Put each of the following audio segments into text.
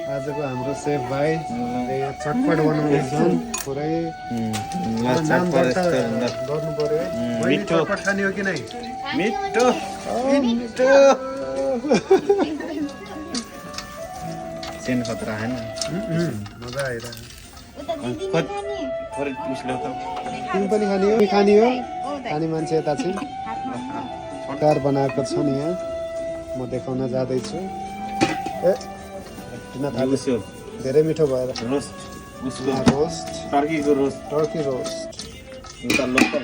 आजको हाम्रो सेफ भाइ चटपट बनाउँदैछन् पुरै गर्नु पर्यो है चटपट खाने हो कि नै मिठो मिठो सेन खतरा हैन मजा आइरहेको थोरै उसले त तिमी पनि खाने हो खाने मान्छे यता चाहिँ कार बनाएको छ नि यहाँ म देखाउन जाँदैछु ए उसको धेरै मिठो भएर रोस्ट उसको रोस्ट टर्कीको रोस्ट टर्की रोस्ट उता लोकल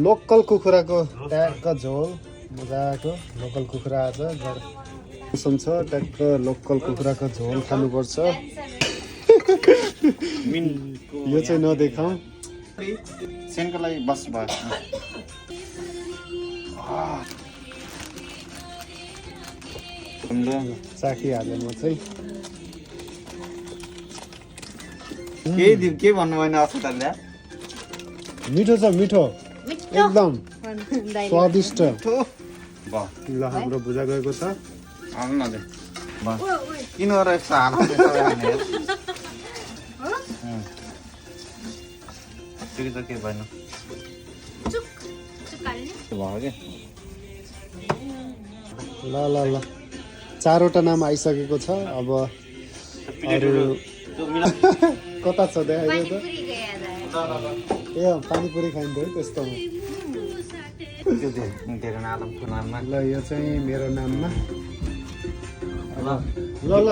लोकल कुखुराको ट्याक्क झोल मजाको लोकल कुखुरा आज मौसम छ ट्याक्क लोकल कुखुराको झोल खानुपर्छ यो चाहिँ नदेखाऊ सेनको लागि बस भयो चाखिहालेँ म चाहिँ के भन्नु भएन अस्पतालले मिठो छ मिठो एकदम स्वादिष्ट वाह ल हाम्रो भुजा गएको छ आउनु न किन रहेछ त्यो त के भएन भयो के ल ल ल चारवटा नाम आइसकेको छ अब अरू कता छ देखाइदियो त ए पानीपुरी खाइन्छ है त्यस्तोमा ल यो चाहिँ मेरो नाममा ल ल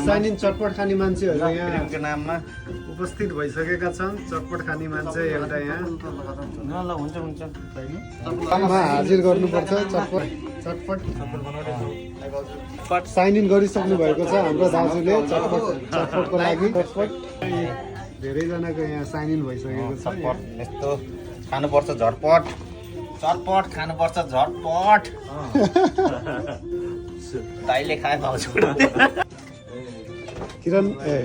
साइन चटपट खाने मान्छेहरू यहाँ नाममा उपस्थित भइसकेका छन् चटपट खाने मान्छे एउटा यहाँ ल हुन्छ हुन्छ हाजिर गर्नुपर्छ चटपट साइन इन गरिसक्नु भएको छ हाम्रो दाजुले चटपटको लागि चटपट धेरैजनाको यहाँ साइन इन भइसकेको छ यस्तो खानुपर्छ झटपट चटपट खानुपर्छ झटपट दाइले खाए भाउ छोड्दै किरण ए